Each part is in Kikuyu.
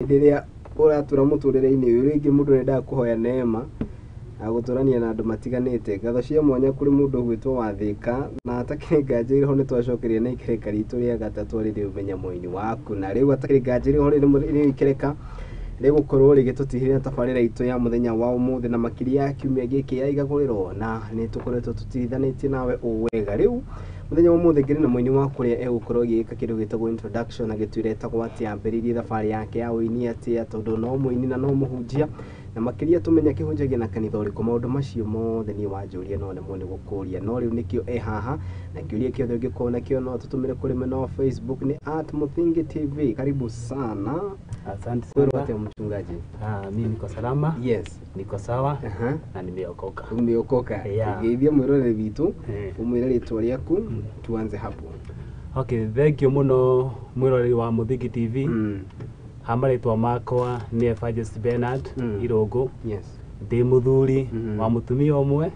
Hĩndĩ ĩrĩa ũratũra mũtũrĩre-inĩ ũyũ rĩngĩ mũndũ nĩendaga kũhoya neema na gũtũrania na andũ matiganĩte. Ngatho cia mwanya kũrĩ mũndũ ũgwĩtwo Wathĩka na hatakĩrĩ nganja ĩrĩ ho nĩtwacokeria na ikereka ritũ rĩa gatatũ arĩ rĩo menya mũini waku. Na rĩu hatakĩrĩ nganja ĩrĩ ho rĩrĩ ikereka rĩgũkorwo rĩgĩtũtihĩria tabarĩra itũ ya mũthenya wa ũmũthĩ na makĩria ya kiumia gĩkĩ ya igagũrĩro na nĩ tũkoretwo tũtirithanĩtie nawe ũũ wega. Rĩu mũthenya wa ũmũthĩ ngĩrĩ na mũini wa kũrĩa egũkorwo agĩka kĩndũ gĩtagwo introduction agĩtwĩra etagwo atĩa, ambĩrĩirie thabarĩ yake ya ũini atĩa, tondũ no mũini na no mũhunjia na makĩria tũmenye akĩhunjagia na kanitha ũrĩkũ. Maũndũ macio mothe niĩ wanjũria no nemwo nĩ gũkũria, no rĩu nĩkĩo e haha na kĩũria kĩothe ũngĩkorwo nakĩo no tũtũmĩre kũrĩ mwena wa Facebook nĩ @Muthingi TV. Karibu sana. Asante Kwero sana. atĩa mchungaji? Ah, mi niko salama. Yes. Niko sawa Aha. na nimeokoka. Umeokoka. Yeah. Geithia mwĩroreri witũ Eh. umwĩre rĩtwa rĩaku tuanze hapo. Okay, thank you muno mwiroreri wa Muthingi TV. Ha marĩtwa makwa nĩ Evangelist Bernard Irũngũ. Yes. Ndĩ mũthuri wa mũtumia ũmwe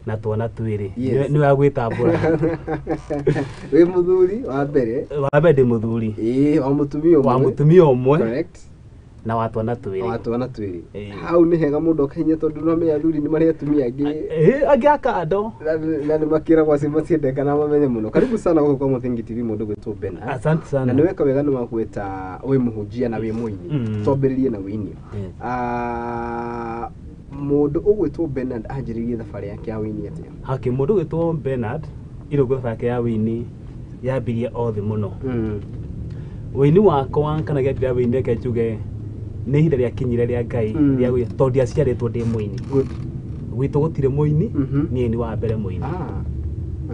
na twana twĩrĩ. Yes. Nĩ wa gwĩtambũra. Wĩ mũthuri wa mbere. Wa mbere ndĩ mũthuri. Ĩĩ, wa mũtumia ũmwe. Wa mũtumia ũmwe. Correct. Na wa twana twĩrĩ. Wa twana twĩrĩ. Ĩĩ. Hau nĩ hega mũndũ akahinya tondũ no menya athuri nĩ marĩ atumia angĩ. Ĩĩ, angĩ a kando. Na nĩ makĩragwo acio matiendeka na mamenye mũno. Karibu sana gũkũ kwa Muthingi TV mũndũ gwĩtwo Bernard. Asante sana. Na nĩ weka wega nĩ wakwĩta wĩ mũhunjia na wĩ mũini. Twambĩrĩrie na wĩini. Yes. Ah, mũndũ ũgwĩtwo Bernard anjĩrĩirie thabarĩ yake ya wĩini atĩa? Okay, mũndũ ũgwĩtwo Bernard Irũngũ thabarĩ yake ya wĩini yambirie o thĩ mũno. Wĩini wakwa kana gĩambĩrĩria wĩini reke njuge nĩ ihinda rĩakinyire rĩa Ngai rĩa gwĩ tondũ ndiaciarĩtwo ndĩ mũini. Good. Gwitũ gũtirĩ mũini, niĩ nĩ wa mbere mũini. Ah.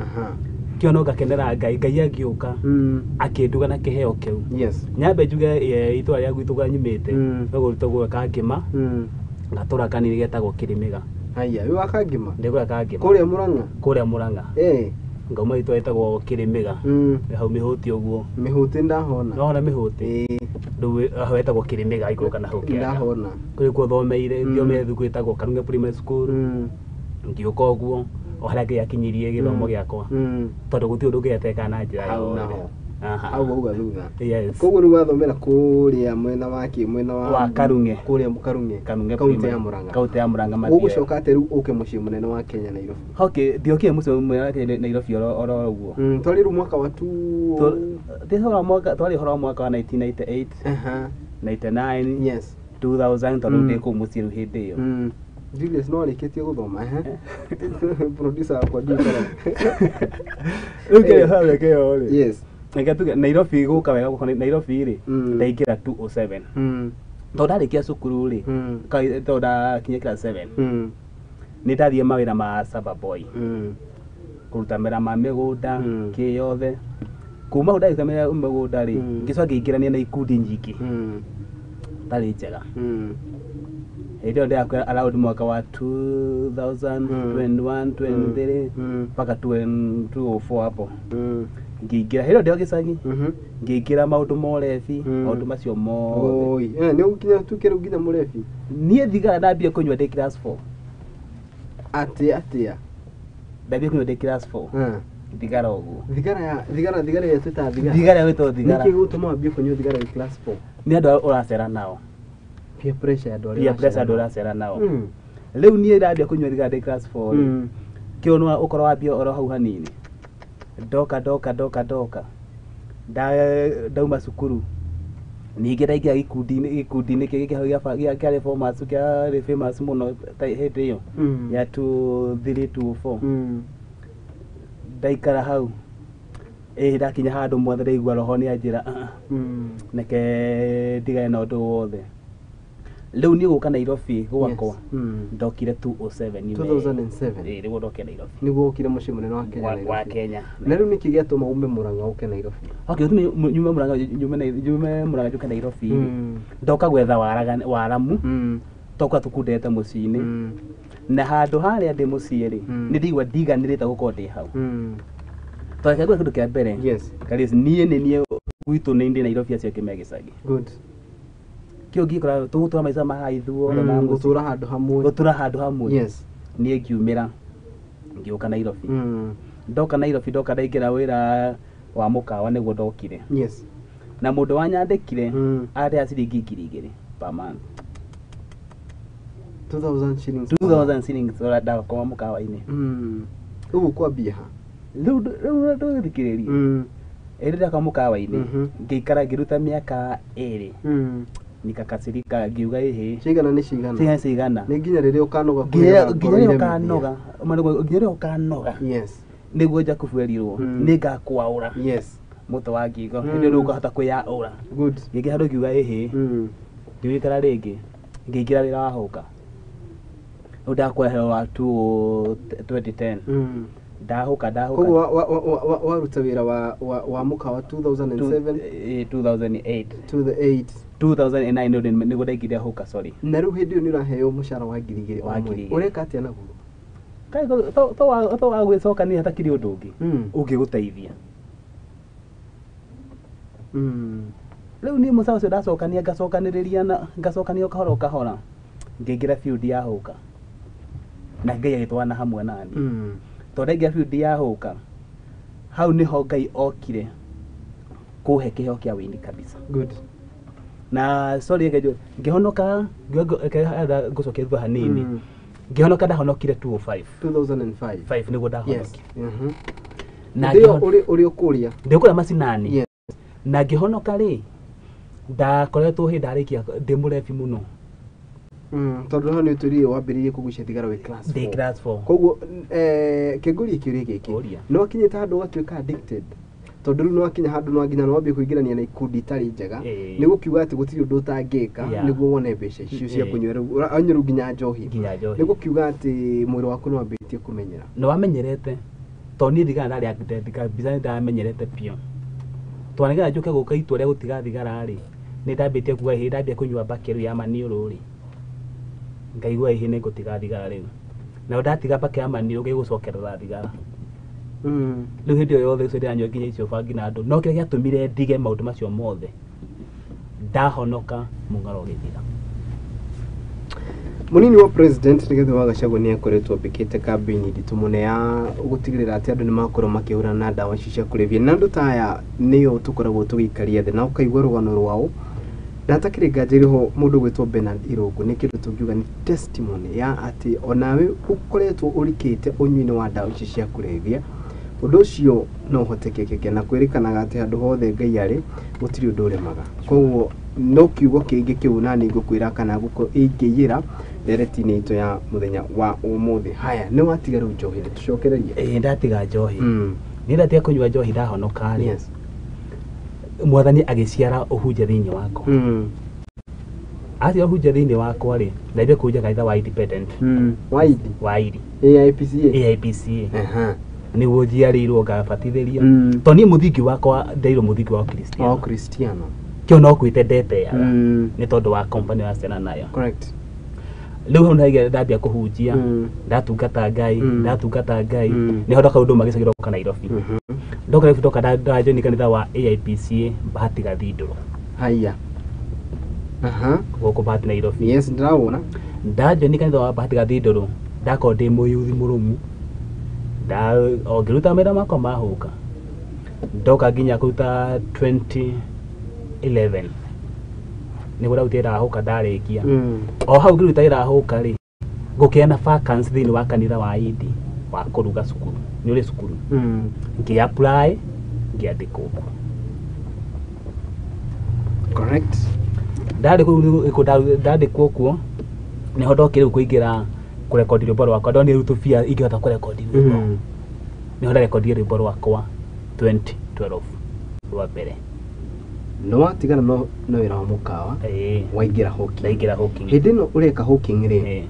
Aha. Kĩo no ngakenera Ngai, Ngai angĩũka akĩnduga na kĩheo kĩu. Yes. Nyambe njuge itũra rĩa gwitũ kũrĩa nyumĩte, no gwitũ gwĩ Kangĩma, gatũra kanini getagwo Kĩrĩmĩga. Haya, wĩ wa Kangĩma? Ndĩ kũrĩa Kangĩma. Kũrĩa Mũrang'a? Kũrĩa Mũrang'a. Eh. Ngauma itũra rĩtagwo Kĩrĩmĩga. Hau Mĩhũti ũguo. Mĩhũti ndahona. Nĩwahona Mĩhũti? Ĩĩ. Rĩu hau hetagwo Kĩrĩmĩga ikũrũka na hau kĩanda. Ndahona. Kũrĩa kuo thomeire, thomere thukuru ĩtagwo Karung'e Primary School. Ngĩũka ũguo, o harĩa Ngai akinyirie gĩthomo gĩakwa. Tondũ gũtirĩ ũndũ ũngĩgeteka na njĩra Hau yothe. naho. Aha. Hau wauga thutha. Yes. Koguo rĩu wathomera kũrĩa mwena wa kĩ mwena wa Wa Karung'e. Kũrĩa Karung'e. Karung'e Kaunti ya Primary. Murang'a. Kaunti ya Murang'a Mathioya. Ũgũcoka atĩa rĩu ũke mũciĩ mũnene wa Kenya Nairobi? Okay, ndiokire mũciĩ mũnene wa Kenya Nairobi oro ũguo. Twarĩ rĩu mwaka wa two Twarĩ ũhoro wa mwaka, twarĩ ũhoro wa mwaka wa 1998, Aha. 99, Yes. 2000 tondũ ndĩ kũu mũciĩ rĩu hĩndĩ ĩyo. Julius no arĩkĩtie gũthoma ehe. Producer wakwa ndiũĩ kana. Rĩu kĩrĩa hau kĩo rĩ. Yes. Reke tuge Nairobi gũka wega gũka Nairobi rĩ, ndaingĩra 207. Tondũ ndarĩkia cukuru rĩ, tondũ ndakinyia class 7. Nĩ ndathiĩ mawĩra ma Saba Boy. Kũruta mawĩra ma mĩgũnda, kĩ yothe. Kuma hau ndarĩkia mawĩra ma mĩgũnda rĩ, ngĩcoka ngĩingĩrania na ikundi nyingĩ. Itarĩ njega. Hĩndĩ ĩyo ndĩrakwĩra around mwaka wa 2021, 23, mpaka 204 hapo. Ngĩingĩra, hĩndĩ ĩyo ndĩ o gĩcagi, ngĩingĩra maũndũ ma ũrebi, maũndũ macio mothe. Oi, nĩ ũgũkinya tuke rĩu nginya mũrebi? Niĩ thigara ndambia kũnyua ndĩ class 4. Atĩa, atĩa? Ndambia kũnyua ndĩ class 4. Thigara ũguo. Thigara ya, thigara, thigara ĩrĩa twĩtaga thigara. Thigara ĩrĩa twĩtaga thigara. Nĩkĩ gĩgũtũma wambie kũnyua thigara wĩ class 4? Nĩ andũ arĩa ũracera nao. Peer pressure ya andũ arĩa Peer pressure andũ ũracera ũracera nao. Rĩu niĩ ndambia kũnyua thigara ndĩ class 4 rĩ. Kĩo no ũkorwo wambia oro hau hanini. Ndoka, ndoka, ndoka, ndoka. Ndauma cukuru. Ningĩ ndaingĩra gĩkundi-inĩ kĩngĩ kĩarĩ famous, kĩarĩ famous mũno ta hĩndĩ ĩyo. Ya 2 3 2 4. Ndaikara hau. Ĩĩ ndakinya handũ mwathe ndaigua roho nĩ anjĩra, ah, ah. Reke ndigane na ũndũ wothe. Rĩu niĩ gũka Nairobi gwakwa, Yes. ndokire 207 nĩ 2007. Ĩĩ, nĩguo ndokire Nairobi. Nĩguo ũkire mũciĩ mũnene wa Kenya, Wa Nairobi. Kenya. Na rĩu nĩkĩ gĩatũma ume Murang'a ũke Nairobi? Okay, ũtũme nyume Murang'a, nyume Murang'a njũke Nairobi. Ndoka gwetha waramu, toka tũkundete mũciĩ-inĩ. Na handũ harĩa ndĩ mũciĩ rĩ, nĩ ndaigua ndiganĩrĩte gũkorwo ndĩ hau. Tondũ reke ngwĩre kĩndũ kĩa mbere. Yes. Karĩs, niĩ nĩ niĩ gwitũ nĩ ndĩ Nairobi acio angĩ me gĩcagi. Good. Kĩo ngĩkora tũgũtũra maica ma haha ithuothe ma mũciĩ. Gũtũra handũ hamwe. Gũtũra handũ hamwe. Yes. Niĩ ngiumĩra ngĩũka Nairobi. Ndoka Nairobi, ndoka ndaingĩra wĩra wa mũkawa nĩguo ndokire. Yes. Na mũndũ wanyandĩkire arĩa ciringi 2,000 per month. 2000 shillings. 2000 shillings ora ndakoma mũkawa-inĩ. Ũguo kwambia ha? Rĩu rĩu ndũthikĩrĩrie. Ĩrĩ ndakoma mũkawa-inĩ, ngĩikara ngĩruta mĩaka 2. Nikakasirika ngiuga ĩhĩ. Cigana nĩ cigana? Cigana cigana. Nĩ nginya rĩrĩa ũkanoga nginya rĩrĩa ũkanoga. Nginya rĩrĩa ũkanoga. Yes. Nĩguo Jakubu erirwo nĩ ngakwaũra. Yes. Mũtĩ wa ngingo. Hĩndĩ ĩyo ũkahota kwĩyaũra. Good. Ngĩingĩra handũ ngiuga ĩhĩ. Ndigũikara rĩngĩ. Ngĩingĩra wĩra wa hũka. Rĩu ndakweherwo wa 2010. Ndahũka. Koguo waruta wĩra wa mũkawa 2007 2008 to the 8 2009 nĩguo ndaingĩrire hũka, sorry. Na rĩu hĩndĩ ĩyo nĩ ũraheo mũcara wa 2,000 wa 2,000. Ũreka atĩa naguo? To wa gwĩcokania hatakĩrĩ ũndũ ũngĩ ũngĩgũteithia. Rĩu niĩ mũcara ũcio ndacokania ngacokanĩrĩria na ngacokania kahora o kahora ngĩingĩra field ya hũka na Ngai agĩtwarana hamwe nani. Tondũ ndaingĩra field ya hũka hau nĩho Ngai okire kũhe kĩheo kĩa wĩini kabisa. Good. Na sorry ngĩhonoka ngũcokia thutha hanini. Ngĩhonoka ndahonokire 205. 2005. 5 nĩguo ndahonokire. Yes. Na ũrĩ ũkũrĩa. Ndĩ ũkũrĩa macinani. Yes. Na ngĩhonoka rĩ ndakoretwo hĩndĩ ndarĩkia ndĩ mũrebi mũno. Tondũ hau nĩ ũtũrire wambĩrĩirie kũgucia thigara wĩ class 4. Ndĩ class 4. Koguo kĩngũrie kĩũria gĩkĩ. Nĩ wakinyĩte handũ ũgatuĩka addicted. Tondũ rĩu nĩ wakinya handũ no nginya wambie kũingĩrania na ikundi itarĩ njega. Nĩ gũkiuga atĩ gũtirĩ ũndũ ũtangĩka nĩguo wone mbeca icio cia kũnyua rĩu ũranyua rĩu nginya njohi. Nĩ gũkiuga atĩ mwĩrĩ waku nĩ wambĩtie kũmenyera. Nĩ wamenyerete. Tondũ niĩ thigara ndarĩ addicted kabisa, nĩ ndamenyerete biũ. Tondũ nĩgetha njũke gũka itua rĩa gũtiga thigara rĩ, nĩ ndambĩtie kuga ĩhĩ ndambia kũnyua mbakĩ rĩu ya maniũrũ rĩ, ngaigua ĩhĩ nĩ ngũtiga thigara rĩu. Na ndatiga mbakĩ ya maniũrũ ngĩgũcokerera thigara. Rĩu hĩndĩ ĩyo yothe ũcio ndĩranyua nginya icio bangi na andũ. No kĩrĩa gĩatũmire ndige maũndũ macio mothe, ndahonoka mũng'aro ũgĩthira. Mũnini wa president Rigathi wa Gachagua nĩ akoretwo ambĩkĩte kambĩini nditũ mũno ya gũtigĩrĩra atĩ andũ nĩ makorwo makĩhũrana na ndawa ici cia kũrebia. Na andũ ta aya nĩo tũkoragwo tũgĩikaria thĩ na ũkaigua rũgano rwao. Na hatakĩrĩ nganja ĩrĩho mũndũ ũgwĩtwo Bernard Irũngũ nĩ kĩndũ tũngiuga nĩ testimony ya atĩ onawe ũkoretwo ũrikĩte ũnyui-inĩ wa ndawa ici cia kũrebia, ũndũ ũcio no ũhotekeke na kwĩrĩkanaga atĩ handũ hothe Ngai arĩ gũtirĩ ũndũ ũremaga. Koguo no kiugo kĩngĩ kĩu na nĩ ngũkwĩra kana ingĩiyĩra ndereti-inĩ itũ ya mũthenya wa ũmũthĩ. Haya, nĩ watiga rĩu njohi, tũcokererie. Ĩĩ ndatiga njohi. Niĩ ndatiga kũnyua njohi ndahonoka rĩ. Yes. Mwathani agĩciara ũhunjia thĩinĩ wakwa. Aciara ũhunjia thĩinĩ wakwa rĩ, ndathire kũhunjia kanitha wa Independent. Waidi. Waidi. AIPCA. AIPCA. Nĩguo njiarĩirwo ngabatithĩrio. Tondũ niĩ mũthingi wakwa ndeirwo mũthingi wa Ũkristiano. Wa Ũkristiano. Kĩo no kwĩte ndeteaga. Nĩ tondũ wa company wa ciana nayo. Correct. Rĩu hau nĩ ndambia kũhunjia, ndatungata Ngai, ndatungata Ngai, nĩho ndoka ũndũ ũmwe gĩcagi ndoka Nairobi. Ndoka Nairobi ndoka ndajoini kanitha wa AIPCA Bahati Gathindũrũ. Haya. Gũkũ Bahati Nairobi. Yes, ndĩrawona. Ndajoini kanitha wa Bahati Gathindũrũ, ndakorwo ndĩ mũyuthi mũrũmu. O ngĩruta mawĩra makwa ma hũka. Ndoka nginya kũruta 2011. Nĩguo ndarutire wĩra wa hũka ndarĩkia. O hau ngĩruta wĩra wa hũka rĩ, ngũkĩgĩa na vacancy thĩinĩ wa kanitha wa Indi wa kũruga cukuru. Nĩ ũrĩ cukuru. Ngĩ apply, ngĩandĩkwo kuo. Correct. Ndandĩkwo kuo, nĩho ndokire rĩu kũingĩra kũrekondi rwĩmbo rwakwa. Ndonire rĩu tũbia ingĩhota kũrekondi rwĩmbo. Nĩho ndarekondire rwĩmbo rwakwa 2012 rwa mbere. Nĩ watigana na wĩra wa mũkawa, waingĩra hawking. Ndaingĩra hawking. Hĩndĩ ĩno ũreka hawking rĩ,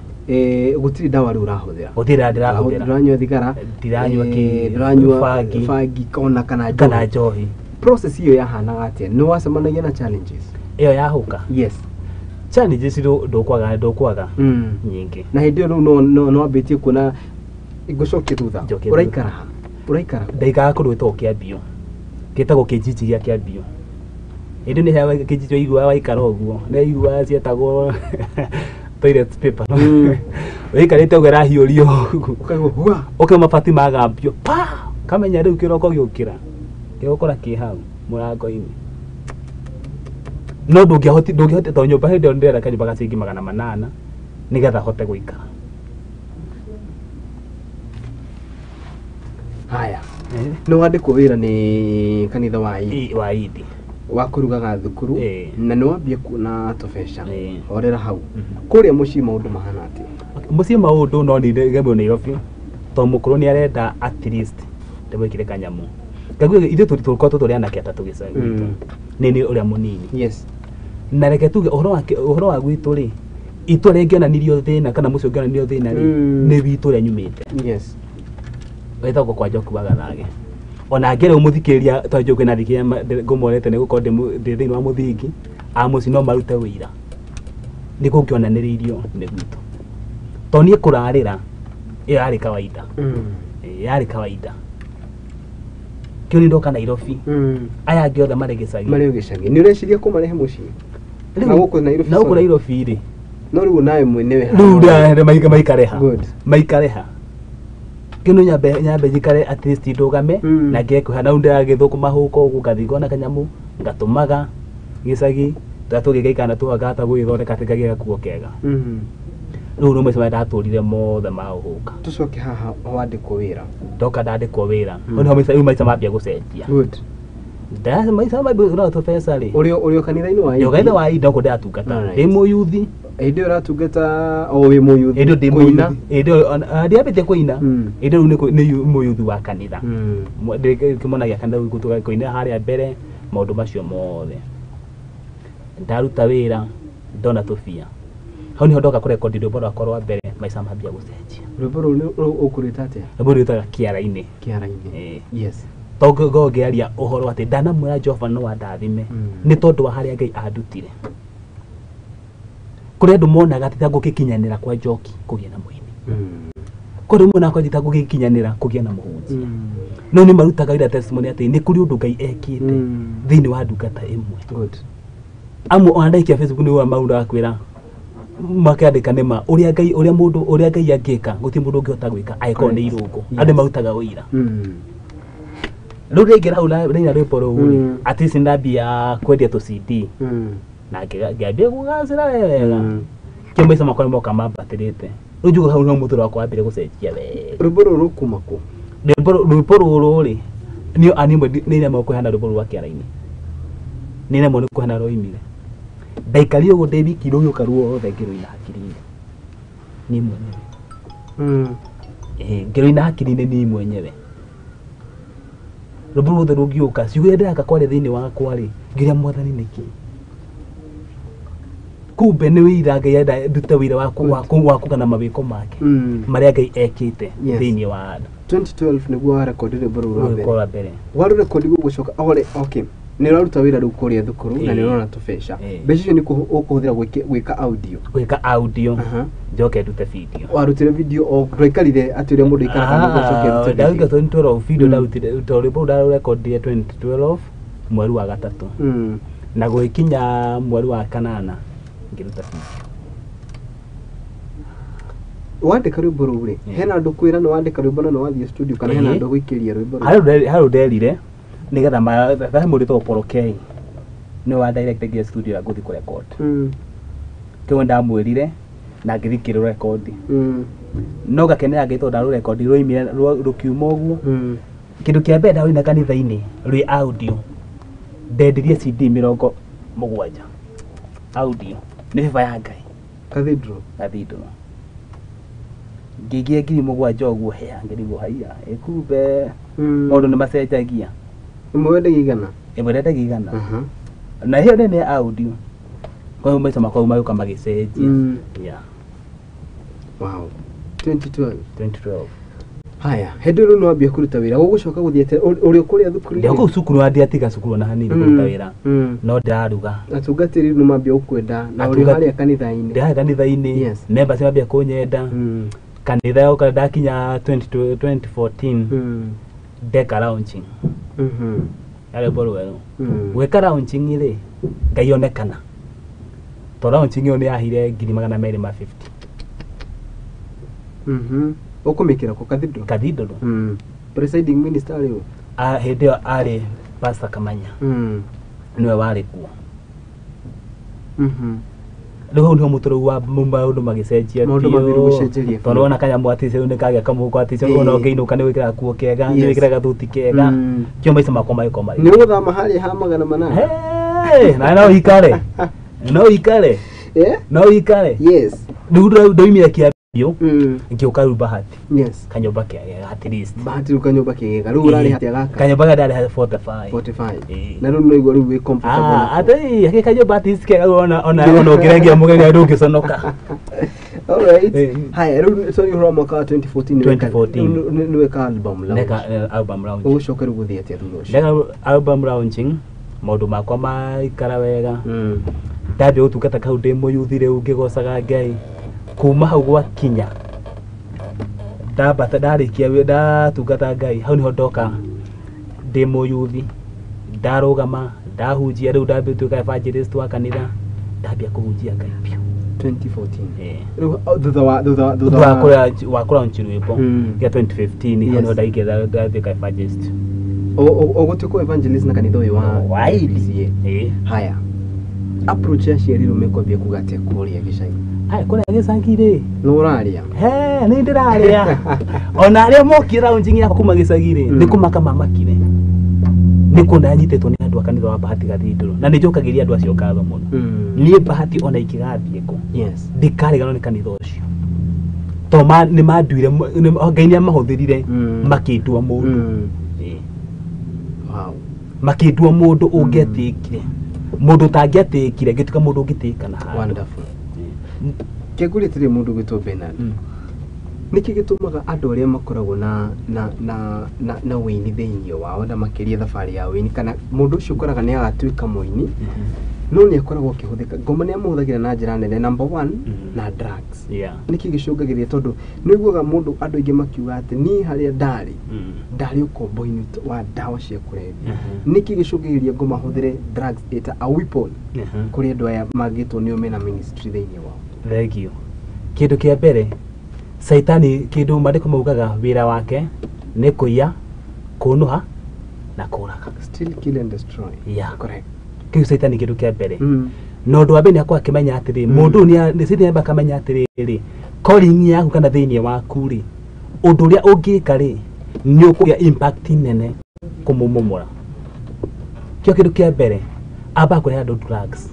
gũtirĩ ndawa rĩu ũrahũthĩra. Gũtirĩ ndawa ndĩrahũthĩra. Ndũranyua thigara, Ndiranyua kĩ, ndũranyua bangi, bangi ona kana njohi. Kana njohi. Process ĩyo yahanaga atĩa? Nĩ wacemanagia na challenges? Ĩyo ya hũka? Yes. Challenges ndũkwaga nyingĩ. Na hĩndĩ ĩyo rĩu no wambĩtie kuona ngũcokie thutha. Ũraikara ha? Ũraikara? Ndaikaraga kũndũ gwĩtagwo Kĩambiũ. Gĩtagwo kĩnjinji gĩa Kĩambiũ. Hĩndĩ nĩ heaga kĩnjinji waigua waikara ũguo. Nĩ waigua cietagwo toilet paper. Wĩikarĩte ũguo ĩrahiũrio ũguo. Ũkaigua hua. Ũkaigua mabati magambio. Pa! Kamenya rĩu kĩroko gĩũkĩra. Gĩgũkora kĩ hau mũrango-inĩ. No ndũngĩahoti tondũ nyũmba hĩndĩ ĩyo ndĩrenda kanyũmba ga ciringi 800 nĩgetha hote gũikara. Haya. Nĩ wandĩkwo wĩra nĩ kanitha wa Idi. Wa Idi. Wa kũrugaga thukuru na nĩ wambia kuona tũbeca. Horera hau. Kũrĩa mũciĩ maũndũ mahana atĩa? Mũciĩ maũndũ no nĩ ndegemwo Nairobi tondũ mũkũrũ nĩ arenda at least ndĩmwĩkĩre kanyamũ. Ngaigua ithuĩ tũkoragwo tũrĩ anake atatũ gĩcagi gitũ. Nĩ niĩ ũrĩa mũnini. Yes. Na reke tuge ũhoro wa gwitũ rĩ, itũ rĩngĩonanirio thĩna kana mũciĩ ũngĩonanirio thĩna rĩ, nĩ witũ ũrĩa nyumĩte. Yes. Wĩtagwo kwa Njoki wa Gathage. Ona ngĩrĩ mũthikĩrĩria tondũ Njoki na thikĩrĩria ngũmorete nĩ gũkorwo ndĩ thĩinĩ wa mũthingi, a mũciĩ no marute wĩira. Nĩ kũngĩonanĩrĩirio nĩ gwitũ. Tondũ niĩ kũrarĩra ĩyo yarĩ kawaida. Yarĩ kawaida. Kĩu nĩ ndoka Nairobi. Aya angĩ othe marĩ gĩcagi. Marĩ gĩcagi. Nĩ ũreciria kũmarehe mũciĩ? Na gũkũ Nairobi. Na gũkũ Nairobi rĩ. No rĩu nawe mwenyewe. Rĩu maikareha. Good. Maikareha. Kĩndũ nyambe njikare at least ndũgame na ngĩe kwĩha na ndĩragĩthũkũma huko ũguo ngathiĩ ngona kanyamũ ngatũmaga gĩcagi tũrĩa tũgĩgaikara na tũgakahota gũgĩthondeka atĩ ngagĩa gakuo kega. Rĩu nĩ maica marĩa ndatũrire mothe ma ũhũka. Tũcoke haha wandĩkwo wĩra. Ndoka ndandĩkwo wĩra. Hau nĩho rĩu maica mambia gũcenjia. Good. Maica mambia gũcenjia tũbeca rĩ. Ũrĩ o kanitha-inĩ wa Idi. Ndĩ kanitha wa Idi no kũo ndĩratungata. Ndĩ mũyuthi. Hĩndĩ ĩyo ũratungata o wĩ mũyuthi. Hĩndĩ ĩyo ndĩ mũyuthi. Hĩndĩ ĩyo ndiambĩtie kũina. Hĩndĩ ĩyo rĩu nĩ mũyuthi wa kanitha. Kĩmwana gĩa kanitha gũtuĩka kũina harĩa mbere maũndũ macio mothe. Ndaruta wĩra ndona tũbia. Hau nĩho ndoka kũrekondi rwĩmbo rwakwa rwa mbere maica mambia gũcenjia. Rwĩmbo rũu ũkũrwĩta atĩa? Rwĩmbo rwĩtaga Kĩara-inĩ. Kĩara-inĩ. Yes. Tondũ ngorwo ngĩaria ũhoro atĩ ndanamwĩra Jehova no andathime nĩ tondũ wa harĩa Ngai andutire. Kũrĩ andũ monaga atĩ tangũgĩkinyanĩra kwa Njoki kũgĩa na mũini. Kũrĩ monaga kwa tangũgĩkinyanĩra kũgĩa na mũhunjia. No nĩ marutaga ira testimony atĩ nĩ kũrĩ ũndũ Ngai ekĩte thĩinĩ wa ndungata ĩmwe. Good. Amwe ona ndaikia Facebook nĩ ũrĩa maũndũ akwĩra makĩandĩka nĩ ma ũrĩa Ngai ũrĩa mũndũ ũrĩa Ngai angĩka gũtirĩ mũndũ ũngĩhota gwĩka angĩkorwo nĩ irũngo. Andũ marutaga ũira. Rĩu rĩngĩ hau ndaina rwĩmbo rũu rĩ, at least ndambia kwendia tũ CD na ngĩambia kũgacĩra wega. Kĩo maica makwa nĩmoka mambatĩrĩte. Rĩu njugaga hau no mũtũrĩre wakwa wambire gũcenjia wega. Rwĩmbo rũrũ rũkuma kũ? Rwĩmbo rũrũ rĩ, niĩ ani nĩ nemwo kũheana rwĩmbo rũu rwa Kĩara-inĩ. Nĩ nemwo nĩ kũheana rwoimire. Ndaikarire ũguo ndĩ wiki rũgĩũka ruothe ngĩrũina hakiri-inĩ. Niĩ mwenyewe. Ngĩrũina hakiri-inĩ niĩ mwenyewe. Rwĩmbo ruothe rũngĩũka, ciugo iria ndĩraka kwaria thĩinĩ wakwa rĩ, ngĩũria Mwathani nĩkĩ? Kumbe nĩ wĩira Ngai enda ndute wĩira wa kũgana mawĩko make marĩa Ngai ekĩte thĩinĩ wa andũ. 2012 nĩguo warekondi rwĩmbo rũu rwa mbere. Rwa mbere. Warurekondi gũgũcoka ore okay. Nĩ ũraruta wĩra rĩu kũrĩa thukuru na nĩ ũrona tũbeca. Mbeca icio nĩ ũkũhũthĩra gwĩka audio. Gwĩka audio. Njoke ndute video. Warutire video o ndwaikarire atĩ ũrĩa mũndũ aikaraga nĩguo ũcoke ũrute video. Ndaruta 2012 video ndarutire tondũ rwĩmbo rũu ndarurekondire 2012 mweri wa gatatũ. Na gũgĩkinya mweri wa kanana ngĩruta video. Wandĩka rwĩmbo rũu rĩ, hena andũ kwĩra nĩ wandĩka rwĩmbo na nĩ wathiĩ studio kana hena andũ gũikĩria rwĩmbo rũu? Harũ nderire nĩgetha he mũndũ wĩtagwo Paul K nĩwe wa direct nginya studio ya gũthiĩ kũrecord. Kĩu ndamwĩrire na ngĩthiĩ ngĩrũrekondi. No ngakenera Ngai tondũ ndarũrekondi rwoimire rũkiuma ũguo. Kĩndũ kĩa mbere ndarũina kanitha-inĩ rwĩ audio ndendirie CD 70 audio nĩ favor ya Ngai. Cathedral. Cathedral. Ngĩigĩa 7,000 ũguo hea ngĩrigwo haiya ĩkumbe maũndũ nĩ macenjagia. Ĩmwe wendagia igana? Ĩmwe ndendagia igana. Na ĩyo nene audio. Kwa hiyo maica makwa magĩũka magĩcenjia. Yeah. Wow. 2012. 2012. Haya, hĩndĩ ĩyo rĩu nĩ wambia kũruta wĩra gũgũcoka gũthiĩ atĩa ũrĩ kũrĩa thukuru-inĩ? Ndĩ kũu cukuru ndiatiga cukuru ona hanini kũruta wĩra. No ndĩraruga. Atungatĩri rĩu nĩ mambia gũkwenda na ũrĩ harĩa kanitha-inĩ. Ndĩ harĩa kanitha-inĩ. Yes. Members mambia kũnyenda. Kanitha yoka ndakinya 2014 ndeka launching. Ya rwĩmbo rwerũ. Gwĩka launching rĩ, Ngai onekana. Tondũ launching ĩyo nĩ yahire 250,000. Ũkũmĩkĩra kũ Cathedral? Cathedral. Presiding minister arĩ ũ? Hĩndĩ ĩyo arĩ Pastor Kamanya. Nĩwe warĩ kuo. Rĩu hau nĩho mũtũrũ wa maũndũ magĩcenjia Maũndũ mambĩrĩria gũcenjeria tondũ wona kanyamũ atĩ rĩu nĩ kagĩa kamũhuko atĩ ona ũngĩinũka nĩ wĩkĩraga kuo kega, nĩ wĩkĩraga gathuti kega. Kĩo maica makwa magĩkorwo marĩ. Nĩ ũgũthama harĩa ha 800? Hey, na no ikare. No ikare. No ikare. Yes. Rĩu ndoimire Kĩambiũ ngĩũka rĩu Bahati. Yes. Kanyũmba kega at least. Bahati rĩu kanyũmba kega. Rĩu ũrarĩha atĩa gaka? Kanyũmba gaka ndarĩha 45. 45. Na rĩu no igua rĩu wĩ comfortable. Atĩ gaka kanyũmba at least kega ona ona ona ũngĩrengia mũgeni ndũngĩconoka. All right. Haya rĩu sorry ũhoro wa mwaka wa 2014 2014 nĩ weka album launch. Neka album launch. Ũgũcoka rĩu gũthiĩ atĩa thutha ũcio? Ndeka album launching maũndũ makwa maikara wega. Ndambia gũtungata kau ndĩ mũyuthi rĩu ngĩgocaga Ngai. Kuma hau gwakinya ndambata ndarĩkia ndatungata Ngai hau nĩho ndoka ndĩ mũyuthi ndarũgama ndahunjia rĩu ndambia gũtuĩka evangelist wa kanitha ndambia kũhunjia Ngai biũ 2014. Rĩu thutha wa kũlaunch rwĩmbo gĩa 2015 hau nĩho ndaingĩra ndatuĩka evangelist. Ũgũtuĩka evangelist na kanitha ũyũ wa APCA. Haya approach ya aciari rĩu mekwambia kuga atĩa kũrĩa gĩcagi? Aya kũrĩa gĩcagi rĩ nĩ ũrarĩa? He nĩ ndĩrarĩa. Ona arĩa mokire launching yakwa kuma gĩcagi rĩ nĩ kũmaka mamakire nĩ kuona nyitĩtwo nĩ andũ a kanitha wa Bahati Gathindũrũ na nĩ njokagĩria andũ acio ngatho mũno. Niĩ Bahati ona ingĩgathiĩ kũ ndikariganĩrwo nĩ kanitha ũcio to nĩ manduire Ngai nĩ amahũthĩrire makĩndua mũndũ. Makĩndua mũndũ ũngĩatĩkire mũndũ ũtangĩatĩkire ngĩtuĩka mũndũ ũngĩtĩka na handũ. Wonderful. Kĩngũria atĩrĩ mũndũ ũgwĩtwo Bernard, nĩkĩ gĩtũmaga andũ arĩa makoragwo na wĩini thĩinĩ wao na makĩria thabarĩ ya wĩini kana mũndũ ũcio ũkoraga nĩ agatuĩka mũini no nĩ akoragwo akĩhũthĩka ngoma nĩ amũhũthagĩra na njĩra nene number one na drugs. Nĩkĩ gĩcũngagĩrĩria tondũ nĩ ũiguaga mũndũ andũ aingĩ makiuga atĩ niĩ harĩa ndarĩ ndarĩ ũkombo-inĩ wa ndawa cia kũrebia. Nĩkĩ gĩcũngagĩrĩria ngoma hũthĩre drugs ĩta a weapon kũrĩ andũ aya mangĩtwo nĩo mena ministry thĩinĩ wao? Thank you. Kĩndũ kĩa mbere Saitani kĩndũ maandĩko maugaga wĩra wake nĩ kũiya, kũnũha na kũraga. Steal, kill and destroy. Yeah. Correct. Kĩu Saitani kĩndũ kĩa mbere. Na ũndũ wa mbere nĩ akorwo akĩmenya atĩrĩ mũndũ ũyũ nĩ Saitani amba akamenya atĩrĩrĩ calling yaku kana thĩinĩ waku rĩ ũndũ ũrĩa ũngĩka rĩ nĩ ũkũgĩa impact nene kũmũmomora. Kĩo kĩndũ kĩa mbere amba kũrehe andũ drugs.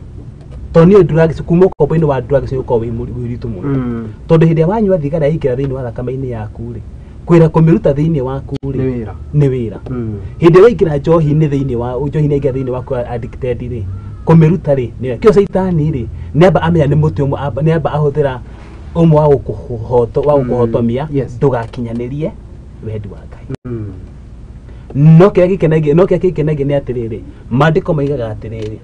Tondũ nĩ drugs kuma ũkombo-inĩ wa drugs nĩ ũkoragwo wĩ mũritũ mũno. Tondũ hĩndĩ ĩrĩa wanyua thigara yaingĩra thĩinĩ wa thakame-inĩ yaku rĩ kwĩra kũmĩruta thĩinĩ waku rĩ nĩ wĩra. Hĩndĩ ĩrĩa waingĩra njohi-inĩ thĩinĩ wa njohi-inĩ yaingĩra thĩinĩ waku addicted rĩ kũmĩruta rĩ nĩ kĩo Saitani rĩ nĩ amba amenya nĩ mũtĩ ũmwe nĩ amba ahũthĩra ũmwe wa gũkũhotomia ndũgakinyanĩrie wendi wa Ngai. No kĩrĩa gĩkenagia nĩ atĩrĩrĩ maandĩko maigaga atĩrĩrĩ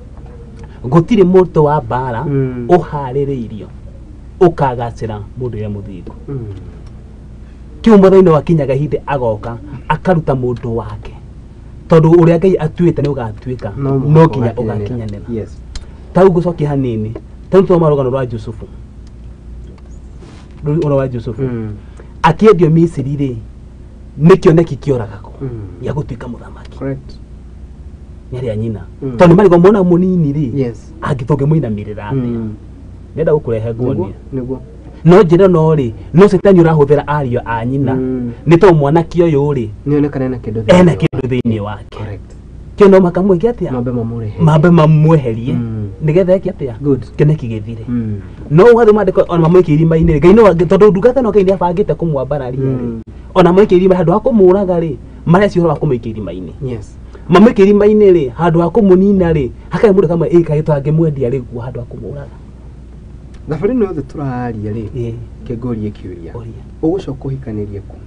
gũtirĩ mũtĩ wa mbara ũharĩrĩirio ũkagacĩra mũndũ ũrĩa mũthingu. Kĩu mũthenya wakinyaga ihinda agoka akaruta mũndũ wake tondũ ũrĩa Ngai atuĩte nĩ ũgatuĩka no nginya ũgakinyanĩra. Ta rĩu ngũcokia hanini ta rĩu tũthoma rũgano rwa Jusufu rũgano rwa Jusufu akĩendio Misiri rĩ nĩ kĩoneki kĩoragagwo gĩa gũtuĩka mũthamaki. Nĩ arĩa nyina tondũ nĩ marigwo mwana mũnini rĩ angĩtũngĩmũinamĩrĩra atĩa nĩenda gũkũrehe nguonie no njĩra no rĩ no Saitani ũrahũthĩra ariũ a nyina nĩ tondũ mwanake ũyũ rĩ nĩonekana ena kĩndũ thĩinĩ wake. Kĩo no mũhaka mwĩke atĩa mambe mamweherie nĩgetha eke atĩa kĩoneki gĩthire. No ũgathiĩ maandĩko ona mamwĩke irima-inĩ Ngai no tondũ ndungata no Ngai nĩ abangĩte kũmwambararia rĩ ona mwĩke irima handũ ha kũmũraga rĩ mareci ũhoro wa kũmũikia irima-inĩ. Mamwĩke irima-inĩ rĩ handũ ha kũmũnina rĩ hakarĩ mũndũ kamwe ĩ kaĩ tũngĩmwendia rĩ guo handũ ha kũmũraga. Thabarĩ ĩno yothe tũraria rĩ kĩngũrie kĩũria ũgũcoka ũhikanĩrie kũ?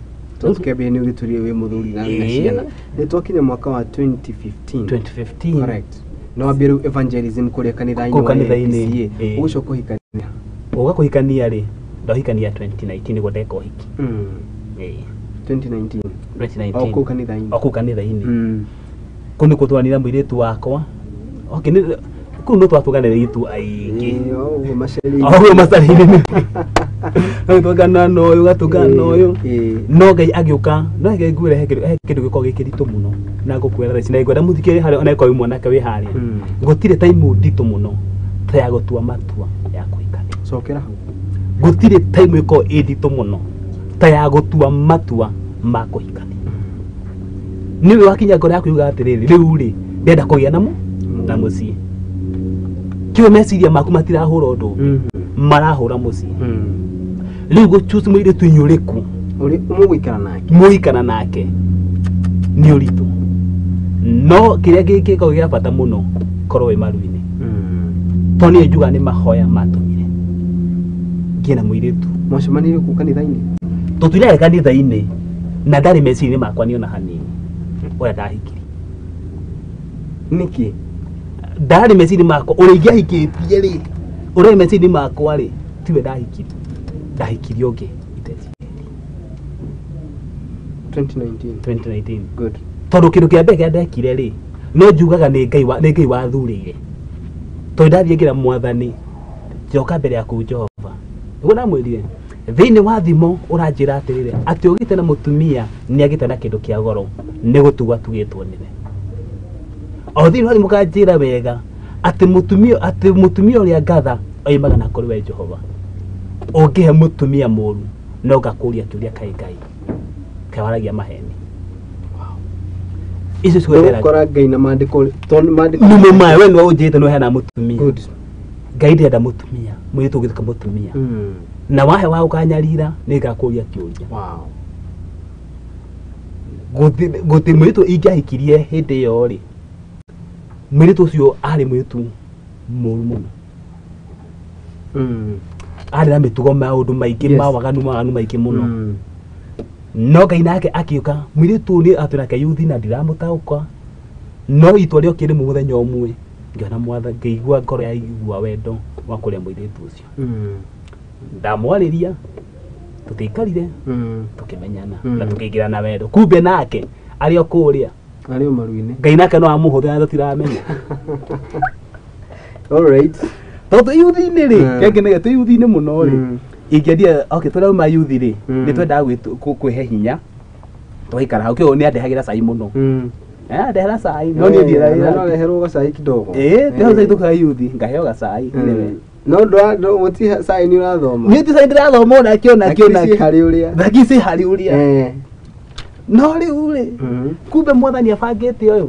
Tondũ kĩambĩrĩria nĩ ũgĩtũrire wĩ mũthuri na wĩna ciana. Nĩ twakinya mwaka wa 2015. Correct. Na wambia rĩu evangelism kũrĩa kanitha-inĩ wa APCA. Ũgũcoka ũhikania? Ũga kũhikania rĩ ndahikania 2019 nĩguo ndeka ũhiki. 2019. O kũu kanitha-inĩ. O kũu kanitha-inĩ. Kũu nĩkuo twanire mũirĩtu wakwa. Okay, kũu no twatũganĩire itu aingĩ. Ũguo macarĩinĩ. Ũguo macarĩinĩ. Tũgana na ũyũ gatũgana na ũyũ. No Ngai agĩũka no Ngai ngwĩre he kĩndũ gĩkoragwo gĩ kĩritũ mũno na ngũkwĩra thaa ici na ngwenda mũthikĩrĩrie harĩa ona ĩkorwo wĩ mwanake wĩ harĩa. Gũtirĩ time nditũ mũno ta ya gũtua matua ya kũhikania. Cokera hau. Gũtirĩ time ĩkoragwo ĩ nditũ mũno ta ya gũtua matua ma kũhikania. Nĩwe wakinya ngoro yaku yuga atĩrĩrĩ, rĩu rĩ ndĩrenda kũgĩa na mũciĩ. Kĩo meciria maku matirahũra ũndũ ũngĩ, marahũra mũciĩ. Rĩu gũchoose mũirĩtu ũrĩkũ Ũrĩ mũgũikara nake. Mũgũikara nake nĩ ũritũ. No kĩrĩa gĩkoragwo gĩa bata mũno korwo wĩ maru-inĩ. Tondũ niĩ njugaga nĩ mahoya matũmire ngĩe na mũirĩtu. Mwacemanirie kũ kanitha-inĩ? Tũtiraga kanitha-inĩ na ndarĩ meciria-inĩ makwa niĩ ona hanini ũrĩa ndahikirie. Nĩkĩ? Ndarĩ meciria makwa ũrĩa ingĩahikĩtie rĩ, ũrĩa meciria makwa rĩ, tiwe ndahikirie. Ndahikirie ũngĩ itecirĩtie. 2019. 2019. Good. Tondũ kĩndũ kĩa mbere kĩrĩa ndekire rĩ, no njugaga nĩ Ngai wathurĩire. Tondũ ndathiĩ ngĩra mwathani, njoka mbere yaku Jehova. Nĩguo ndamwĩrire, thĩinĩ wa thimo ũranjĩra atĩrĩrĩ, atĩ ũgĩte na mũtumia nĩ agĩte na kĩndũ kĩa goro, nĩ gũtugwo atugĩtwo nĩwe. O thĩinĩ wa thimo ũkanjĩra wega, atĩ mũtumia ũrĩa ngatha oimaga na kũrĩ we Jehova. Ũngĩhe mũtumia mũru, no ngakũria kĩũria kaĩ Ngai, kaĩ waragia maheni. Icio ciothe Ũgũkora Ngai na maandĩko, tondũ maandĩko nĩ mũmae, we nĩwe ũnjĩte nĩ ũheana mũtumia. Good. Ngai ndĩrenda mũtumia, mũirĩtu ũgĩtuĩka mũtumia. Na wahe wa ũkanyarira, nĩ ngakũria kĩũria. Wow. Gũtirĩ mũirĩtu ingĩahikirie hĩndĩ ĩyo rĩ, mũirĩtu ũcio arĩ mũirĩtu mũru mũno. Arĩ na mĩtugo maũndũ maingĩ, mawaganu maingĩ mũno. No Ngai nake akiuka mũirĩtu nĩ atĩ nake yuthi na ndiramũtaũka, no itua rĩokire rĩmwe mũthenya ũmwe ngĩona mwathani, ngĩigua ngoro yaigua wendo wa kũrĩa mũirĩtu ũcio. Ndamwarĩria, tũtiaikarire, tũkĩmenyana na tũkĩingĩra na wendo. Kumbe nake arĩ o kũrĩa, arĩ o maru-inĩ. Ngai nake no amũhũthĩra tũtiramenya. All right. Tondũ twĩ yuthi-inĩ rĩ, kĩangenagia twĩ yuthi-inĩ mũno rĩ, ingĩendia, okay, tũrauma yuthi rĩ, nĩ twendaga kwĩhe hinya, tũgaikara hau, kĩo nĩ andehagĩra cai mũno. Andehera cai, no niĩ ndiĩra wĩra. No reherwo gacai kidogo. Ĩĩ, cai tũkae yuthi, ngaheo gacai. No gũtirĩ cai nĩ ũrathoma. Niĩ ti cai ndĩrathoma onakĩo, nakĩo, nakĩo. Hakiri ciĩ harĩ ũrĩa. Hakiri ciĩ harĩ ũrĩa. No rĩu rĩ, kumbe mwathani abangĩte ũyũ.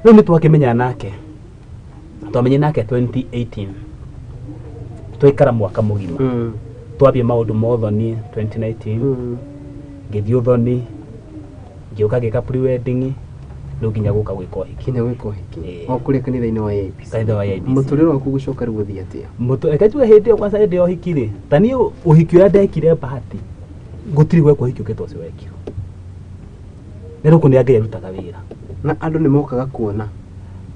Rĩu nĩ twakĩmenyana nake. Twamenyana nake 2018. Twaikara mwaka mũgima. Twambia maũndũ ma ũthoni 2019. Ngĩthiĩ ũthoni, ngĩũka ngĩka pre-wedding, rĩu nginya gũka gwĩka ũhiki. Nginya gwĩka ũhiki. O kũrĩa kanitha-inĩ wa AIPC. Kanitha wa AIPC. Mũtũrĩre waku gũcoka rĩu gũthiĩ atĩa? Reke njuge hĩndĩ ĩyo, kwanza hĩndĩ ya ũhiki rĩ, ta niĩ ũhiki ũrĩa ndekire bahati, gũtirĩ gwekwo ũhiki ũngĩ ta ũcio wekirwo. Nĩ rũkũ nĩ Ngai arutaga wĩra. Na andũ nĩ mokaga kuona.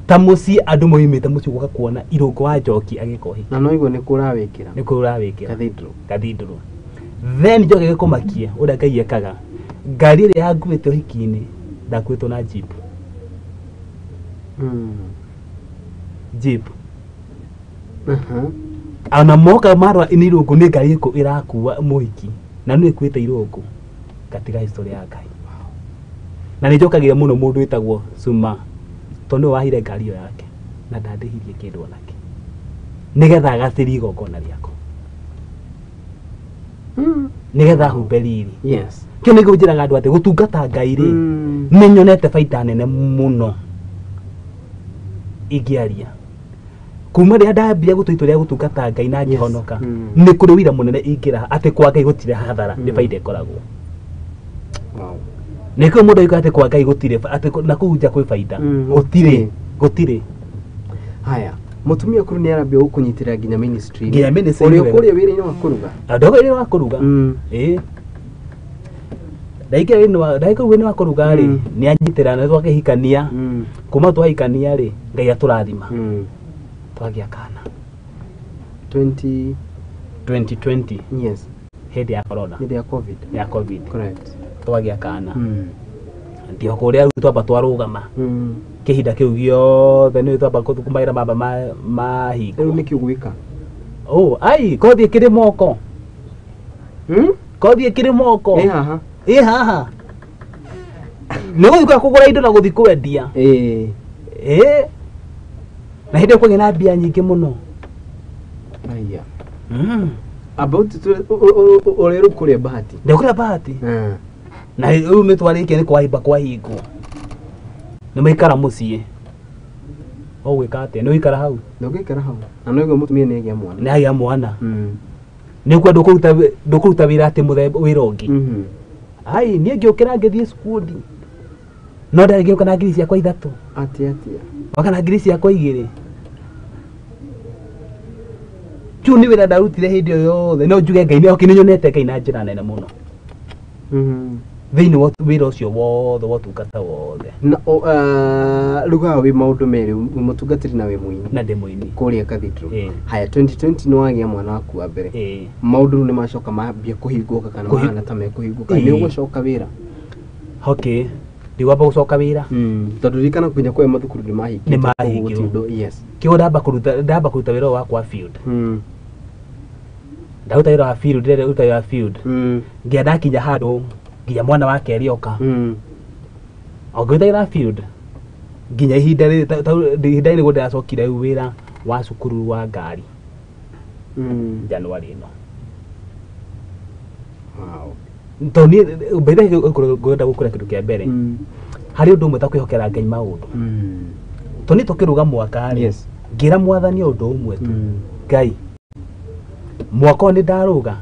Ta mũciĩ andũ moimĩte mũciĩ gũka kuona Irũngũ wa Njoki agĩka ũhiki. Na no igua nĩ kũ ũrawĩkĩra. Nĩ kũ ũrawĩkĩra. Cathedral. Cathedral. Then njoke gĩkũmakie ũrĩa Ngai ekaga. Ngari ĩrĩa yanguĩte ũhiki-inĩ ndakuĩtwo na jeep. Jeep. Ona moka marora nĩ Irũngũ nĩ ngari ĩrĩkũ ĩrakua mũhiki na nĩ ĩkuĩte Irũngũ. Gatiga history ya Ngai. Na nĩ njokagĩra mũno mũndũ wĩtagwo Suma tondũ nĩwe wahire ngari ĩyo yake na ndandĩhirie kĩndũ onake nĩgetha agacĩrie igongona rĩakwa, nĩgetha ahumbe riri. Yes. Kĩu nĩguo njĩraga andũ atĩ gũtungata Ngai rĩ, nĩ nyonete baita nene mũno ingĩaria. Kuma rĩrĩa ndambia gũtua itua rĩa gũtungata Ngai na ngĩhonoka, nĩ kũrĩ wĩra mũnene ingĩra atĩ kwa Ngai gũtirĩ hathara, nĩ baita ĩkoragwo. Wow. Nĩkĩo mũndũ oigaga atĩ kwa Ngai gũtirĩ atĩ na kũu nja kwĩ baita. Gũtirĩ, gũtirĩ. Haya, mũtumia kũrũ nĩ arambia gũkũnyitĩrĩra nginya ministry. Nginya ministry. Ũrĩ kũrĩa wĩra-inĩ wa kũruga? Ndogo wĩra wa kũruga. Ĩĩ. Ndaingĩra wĩra-inĩ wa kũruga rĩ, nĩ anyitĩrĩra na twakĩhikania. Kuma twahikania rĩ, Ngai atũrathima. Twagĩa kana. 2020. Yes. Hĩndĩ ya corona. Hĩndĩ ya COVID. Ya COVID. Correct. Twagĩa kana. Ndio kũrĩa rĩu twamba twarũgama. Kĩhinda kĩu gĩothe nĩ twamba kũmaĩra mamba mahingwo. Rĩu nĩkĩ ũgwĩka? Oh, ai, kothi ĩkĩrĩ moko. Kothi ĩkĩrĩ moko. Ĩ haha. Ĩ haha. Nĩ gũthiĩ kũgũra indo na gũthiĩ kwendia. Ĩĩ. Ĩĩ. Na hĩndĩ ĩyo kwagĩa na mbia nyingĩ mũno. Aya. About ũrĩ rĩu kũrĩa Bahati. Ndekũrĩa Bahati. Na rĩu nĩ twarĩkia nĩ kwahimba kwahingwo. Nĩ maikara mũciĩ. Ũgwĩka atĩa? Nĩ ũikara hau? Nĩ ũgũikara hau. Na no ũguo mũtumia nĩ agĩa mwana. Nĩ agĩa mwana. Nĩ ũkuona ndũkũruta wĩra atĩ mũthemba wĩra ũngĩ. Ai, niĩ ngĩũkĩra ngĩthiĩ skundi. No ndarĩ ngĩũka na ngiri ciakwa 3. Atĩa atĩa? Waka na ngiri ciakwa 2. Tu nĩ wĩra ndarutire hĩndĩ ĩyo yothe. No njuge Ngai nĩ nyonete Ngai na njĩra nene mũno. Thĩinĩ wa wĩra ũcio wothe wa ũtungata wothe. Na rĩu haha wĩ maũndũ merĩ, wĩ mũtungatĩri na wĩ mũini. Na ndĩ mũini. Kũrĩa Cathedral. Haya 2020 nĩ wagĩa mwana waku wa mbere. Maũndũ rĩu nĩ macoka mambia kũhingũka kana mahana ta mekũhingũka. Nĩ ũgũcoka wĩra? Okay. Ndigwamba gũcoka wĩra. Tondũ ririkana nginya kũrĩa mathukuru nĩ mahingĩtwo. Nĩ mahingirwo. Yes. Kĩguo ndamba kũruta wĩra wakwa field. Ndaruta wĩra wa field, ndĩrenda wĩra wa field. Nginya ndakinya handũ nginya mwana wa kerĩ oka. O ngĩruta wĩra field nginya ihinda rĩrĩ nĩguo ndĩracokire rĩu wĩra wa cukuru wa ngari. January ĩno. Wow. Tondũ niĩ mbere ngwenda gũkũra kĩndũ kĩa mbere. Harĩ ũndũ ũmwe ta kwĩhokera Ngai maũndũ. Tondũ niĩ tũkĩrũga mwaka rĩ, ngĩra mwathani ũndũ ũmwe tu. Ngai, mwaka ũyũ nĩ ndarũga,